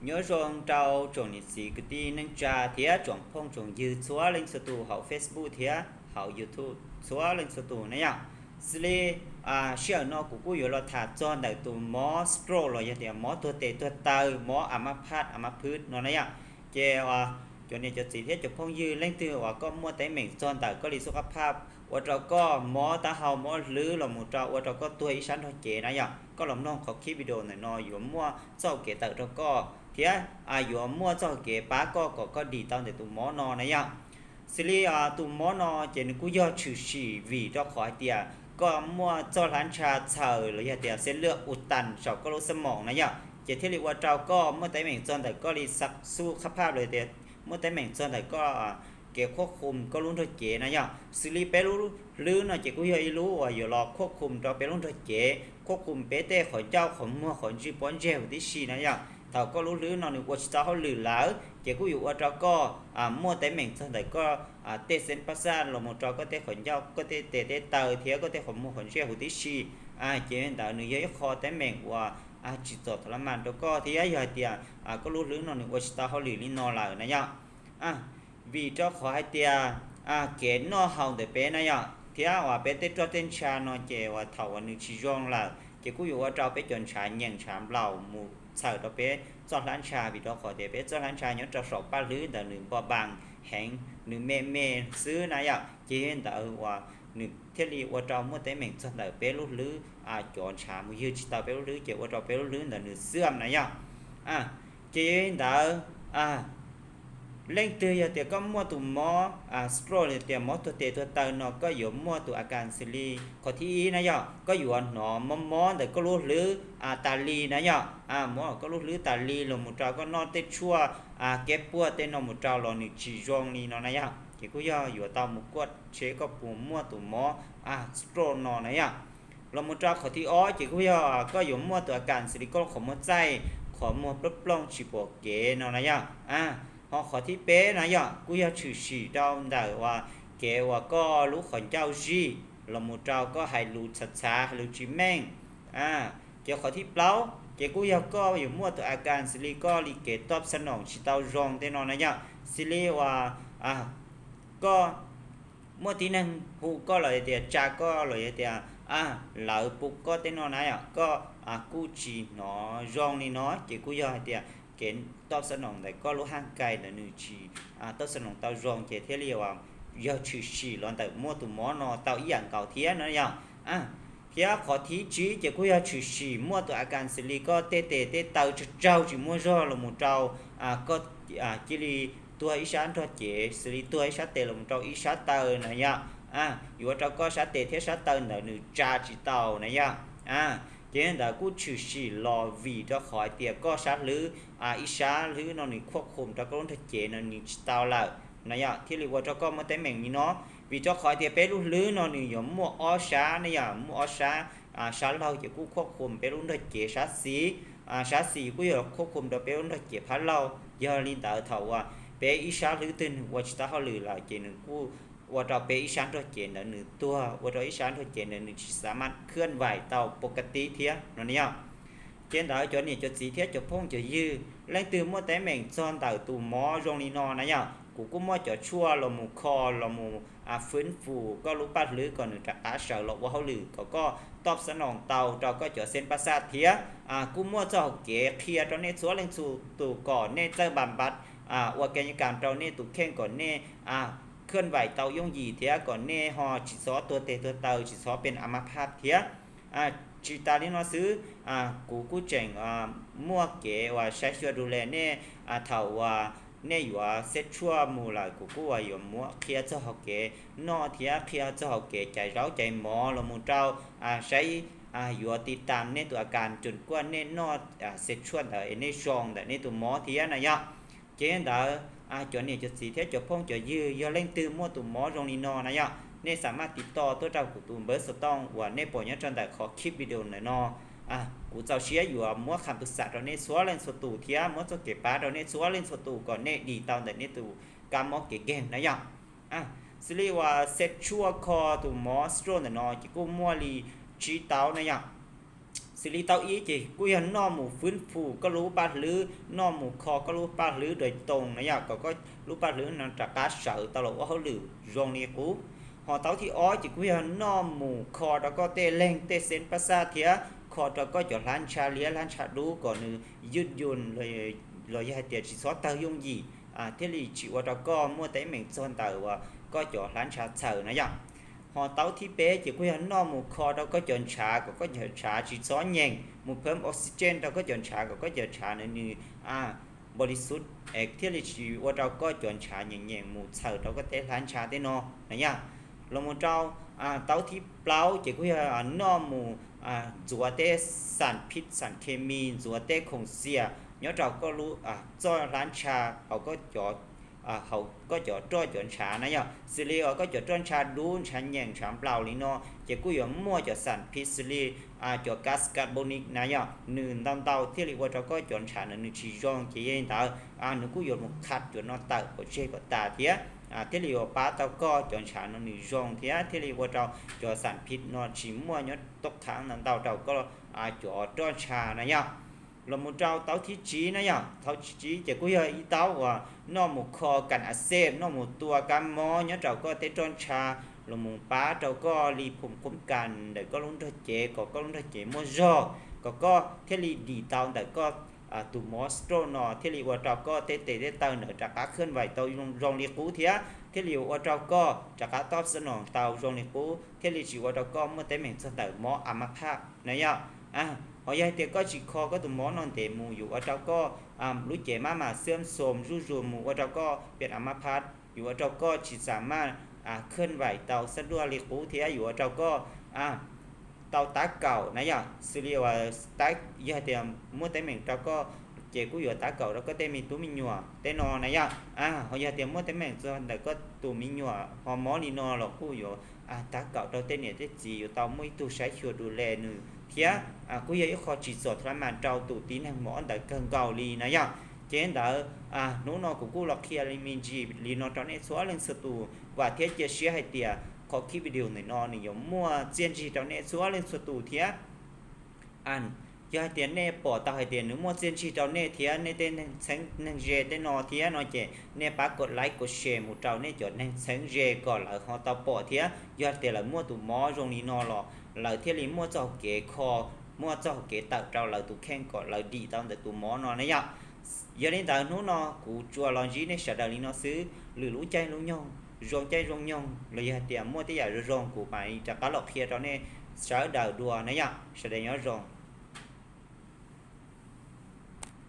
Nyob zoo rau tsoom niam txiv kwv tij neej tsa thiab tsoom phooj tsoom ywg txhua leej txhua tus hauv Facebook thiab hauv YouTube txhua leej txhua tus na yom. Xws li sij hawm no kuv kuj yuav los tham txog ntawm tus mob stroke los yog tias mob tuag tes tuag taw, mob a ma phaj a ma phwb no na yom. Ces cov niam cov txiv thiab cov phooj ywg leej twg uas koj muaj teeb meem txog ntawm koj li xub qab phaj ua rau koj mob taub hau mob hlwb los mus rau ua rau koj tuag ib sab nrog cev na yom, koj los mloog qhov clip video ntawm no yuav muaj txoj hau kev tawm rau koj thiab yuav muaj txoj hau kev pab koj kom koj dim tau ntawm tus mob no na yom. Xws li tus mob no ces nws kuj yog tshwm sim vim rau qhov hais tias koj muaj txoj hlab ntsha txhaws los yog tias xeb lwj u tas saum koj lub xab moos na yom, ces thiaj li ua rau koj muaj teeb meem txog ntawm koj li xub qab phaj los tias muaj teeb meem txog ntawm koj kev khuab khum koj lub nrog cev na yom. Xws li peb lub hlwb no ces kuj yog ib lub uas yuav los khuab khum rau peb lub nrog cev, khuab khum peb tej qhov ncauj qhov muag qhov ntswg pob ntseg huv tib si na yom. Thaum koj lub hlwb no nws ua tsis tau hauj lwm lawm ces kuj yuav ua rau koj muaj teeb meem txog ntawm koj tej xeeb pab xaj los mus rau koj tej qhov ncauj, koj tej tes tej taw thiab koj tej qhov muag qhov ntseg huv tib si. Ces ntawd nws yog ib qho teeb meem uas tsim txom thav la mas rau koj thiab yog hais tias koj lub hlwb no nws ua tsis tau hauj lwm li no lawm na yom. Vim rau qhov hais tias kev noj haus ntawm peb na yom, thiab uas peb tej roj tej ntsha no ces uas thaum uas nws tsis zoo lawm ces kuj yuav ua rau peb cov ntshav nyeem ntshav nplaum mus txhawm rau peb txoj hlab ntsha, vim rau qhov tias peb txoj hlab ntsha nyob rau saum paj hlwb ntawd nws npo npas heev, nws me me xwb na yom. Ces yog li ntawd uas nws thiaj li ua rau muaj teeb meem txog ntawm peb lub hlwb, cov ntshav mus ywg tsis tau peb lub hlwb ces ua rau peb lub hlwb ntawd nws xiam na yom. Ces yog li ntawd, leej twg yog tias koj muaj tus mob stroke los tias mob tuag tes tuag taw no koj yuav muaj tus a kas xws li qhov thib ib na yom, koj yuav hnov mob mob ntawm koj lub hlwb tas li na yom, mob koj lub hlwb tas li los mus rau koj noj tej tshuaj keb puag tej no mus rau los nws tsis zoo li no na yom, ces kuj yog yuav tau mus kuaj seb koj puas muaj tus mob stroke no na yom. Los mus rau qhov thib ob ces kuj yog koj yuav muaj tus a kas xws li koj qhov muag txaij, qhov muag plooj plooj tsis pom kev no na yom. Ho qhov thib peb na yom kuj yog tshwm sim rau ntawm uas kev uas koj lub qhov ncauj zij los mus rau koj hais lus txhav txhav hais lus tsis meej. Ces qhov thib plaub ces kuj yog koj yuav muaj tus a kas xws li koj li kev toj xab noom tsis tau zoo tej no na yom, xws li uas koj muaj tib neeg hu koj los yog tias tsa koj los yog tias lawv pum koj tej no na yom, koj kuj tsis hnov zoo li no ces kuj yog hais tias kev toj xab noom ntawm koj lub haj kais ntawd nws tsis toj xab noom tau zoo ces thiaj li uas yog tshwm sim los ntawm muaj tus mob no tau ib yam nkaus thiab na yom. Thiab qhov thib tsib ces kuj yog tshwm sim muaj tus a kas xws li koj tej tes tej taw tsawg tsaug tsis muaj zog los mus rau koj cia li tuag ib sab nrog cev xws li tuag ib sab tes los mus rau ib sab taw na yom. Yuav ua rau koj sab tes thiab sab taw ntawd nws tsa tsis tau na yom. Ces ntawd kuj tshwm sim los vim rau qhov hais tias koj sab hlwb, ib sab hlwb no nws khuab khum rau koj lub nrog cev no nws tsis tau lawm na yom, thiaj li ua rau koj muaj teeb meem li no. Vim rau qhov hais tias peb lub hlwb no nws yuav muaj ob sab ne yom, muaj ob sab, sab laug ces kuj khuab khum peb lub nrog cev sab xis, sab xis kuj yuav khuab khum rau peb lub nrog cev phab laug. Yog li ntawd thaum uas peb ib sab hlwb twg nws ua tsis tau hauj lwm lawm ces nws kuj ua rau peb ib sab nrog cev ntawd nws tuag, ua rau ib sab nrog cev ntawd nws tsis xav mas khwj vais tau pov ka tib thiab no ne yom. Ces ntawd cov niam cov txiv thiab cov phooj cov ywg leej twg muaj teeb meem txog ntawm tus mob zoo li no na yom, kuv kuj muaj cov tshuaj los mus kho los mus fwb fus koj lub paj hlwb kom nws rov qab sawv los ua hauj lwm kom koj toj xab noos tau rau koj cov xeeb paj xaj thiab kuj muaj txoj hau kev qhia rau nej txhua leej txhua tus kom nej txawj npas npas ua kev nyob kam rau nej tus kheej kom nej khwj vais tau yooj yim thiab kom nej ho tsis txhob tuag tes tuag taw tsis txhob pes a ma phaj thiab. Tsis tas li no xwb, kuv kuj tseem muaj kev uas saib xyuas du le nej thaum uas nej yuav xeb tshuaj mus lawm kuv kuj uas yuav muab qhia txog hauv kev noj thiab qhia txog hauv kev caiv zaub caiv mov los mus rau saib yuav tiv tas nej tus a kas tsuas kuaj nej noj xeb tshuaj ntawd es nej zoo ntawm nej tus mob thiab na yom. Ces ntawd cov niam cov txiv thiab cov phooj cov ywg yog leej twg muaj tus mob zoo li no na yom, nej xav maj tiv toj tuaj rau kuv tus npawb xov tooj uas nej pom nyob rau ntawm qhov clip video ntawm no. Kuv txaus siab yuav muab kham pus xam rau nej txhua leej txhua tus thiab muab txoj kev pab rau nej txhua leej txhua tus kom nej dim tau ntawm nej tus kab mob kev nkeeg na yom. Xws li uas xeb tshuaj kho tus mob stroke ntawm no ces kuj muaj li tsib tauv na yom. Xws li tau ib ces kuj yog noj mus fwb fus koj lub paj hlwb, noj mus kho koj lub paj hlwb doj toos na yom, kom koj lub paj hlwb no rov qab sawv tau los ua hauj lwm zoo li qub. Ho tau thib ob ces kuj yog noj mus kho rau koj tej leeg tej xeeb paj xaj thiab kho rau koj cov hlab ntsha liab hlab ntsha dub kom nws ywj yus los yog hais tias tsis txhob tawg yooj yim, thiaj li tsis ua rau koj muaj teeb meem txog ntawm uas koj cov hlab ntsha txhaws na yom. Ho tau thib peb ces kuj yog noj mus kho rau koj cov ntshav kom koj cov ntshav tsis txhob nyeem, mus phab oxygen rau koj cov ntshav kom koj cov ntshav nws nws npau li xub, thiaj li tsis ua rau koj cov ntshav nyeem nyeem mus txhaws rau koj tej hlab ntsha tej no na yom. Los mus rau tau thib plaub ces kuj yog noj mus ntxuav tej xam phij xam khes mis, ntxuav tej khoom xias nyob rau koj lub txoj hlab ntsha hauv koj cov hauv koj cov roj cov ntshav na yom. Xws li uas koj cov roj ntsha dub, ntshav nyeem, ntshav nplaum li no ces kuj yuav muaj cov xam phij xws li cov gas carbonic na yom, nws ntau ntau thiaj li ua rau koj cov ntshav no nws tsis zoo ces yog li ntawd nws kuj yuav mus qha cov no tawm pov tseg kom tas thiab thiaj li yuav pab tau koj cov ntshav no nws zoo thiab thiaj li ua rau cov xam phij no tsis muaj nyob toj khab ntau ntau rau koj cov roj ntsha na yom. Los mus rau tau thib tsib na yom, tau thib tsib ces kuj yog ib tau uas noj mus kho kas a xej, noj mus tua kab mob nyob rau koj tej roj ntsha, los mus pab rau koj li phum qub kas ntawm koj lub nrog cev kom koj lub nrog cev muaj zog, kom koj thiaj li dim tau ntawm koj tus mob stroke no thiaj li ua rau koj tej tes tej taw ntawd rov qab khwj vais tau zoo li qub thiab thiaj li ua rau koj rov qab toj xab noos tau zoo li qub thiaj li tsis ua rau koj muaj teeb meem txog ntawm mob a ma phaj na yom. Ho yog hais tias koj tsis kho koj tus mob no ntev mus yuav ua rau koj lub cev maj mam xiab xos zuj zus mus ua rau koj piam a ma phaj, yuav ua rau koj tsis xam maj khwj vais tau xab duaj li qub thiab yuav ua rau koj tau tab kaum na yom. Xws li uas yog hais tias muaj teeb meem rau koj ces kuj yuav tab kaum rau koj tej me tub me nyuam tej no na yom. Ho yog tias muaj teeb meem txog ntawm koj tus me nyuam ho mob li no los kuj yuav tab kaum rau tej niam tej txiv yuav tau muaj ib tug saib xyuas du le nws thiab kuj yog ib qho tsis txom txhua mas rau tus tib neeg mob ntawd kawg nkaus li na yom. Ces ntawd hnub no kuv kuj los qhia li me ntsis li no rau nej txhua leej txhua tus, vam thiab cia siab hais tias qhov clip video ntawm no nws yuav muaj txiaj ntsig rau nej txhua leej txhua tus thiab yog hais tias nej pom tau hais tias nws muaj txiaj ntsig rau nej thiab nej tej neeg txheeb neeg ze tej no thiab no ces nej pab kom like kom share mus rau nej cov neeg txheeb ze kom lawv ho tau pom thiab yog hais tias lawv muaj tus mob zoo li no los lawv thiaj li muaj txoj hauv kev kho, muaj txoj hauv kev tawm rau lawv tus kheej kom lawv dim tau ntawm tus mob no na yom. Yog li ntawd hnub no kuv tsuas los ntsib nej sawv daws li no xwb, lwm lub caij lub nyoog zoo caij zoo nyoog los yog hais tias muaj tej yam zoo zoo kuv mam li rov qab los qhia rau nej sawv daws dua na yom. Sawv daws nyob zoo.